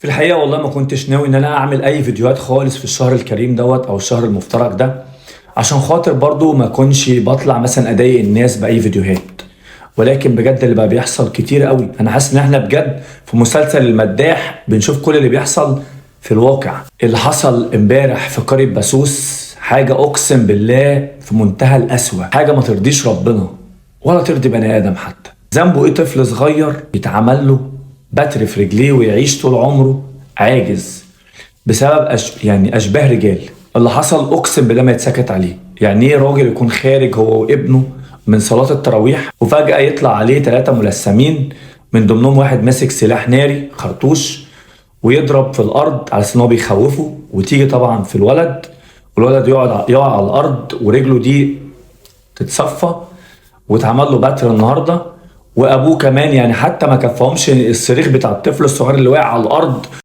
في الحقيقة والله ما كنتش ناوي ان انا اعمل اي فيديوهات خالص في الشهر الكريم دوت او الشهر المفترق ده، عشان خاطر برضو ما كنش بطلع مثلا اضايق الناس باي فيديوهات. ولكن بجد اللي بقى بيحصل كتير قوي، انا حاسس ان احنا بجد في مسلسل المداح بنشوف كل اللي بيحصل في الواقع. اللي حصل امبارح في قرية باسوس حاجة اقسم بالله في منتهى القسوة، حاجة ما ترضيش ربنا ولا ترضي بني ادم حتى. ذنبه ايه طفل صغير يتعمل له بتر في رجليه ويعيش طول عمره عاجز بسبب يعني اشباه رجال؟ اللي حصل اقسم بالله ما يتسكت عليه. يعني ايه راجل يكون خارج هو وابنه من صلاة التراويح وفجأة يطلع عليه 3 ملثمين من ضمنهم واحد ماسك سلاح ناري خرطوش ويضرب في الارض على اساس ان هو بيخوفه، وتيجي طبعا في الولد، والولد يقع على الارض ورجله دي تتصفى واتعمل له بتر النهارده. وابوه كمان يعني حتى ما كفاهمش الصريخ بتاع الطفل الصغير اللي واقع على الارض.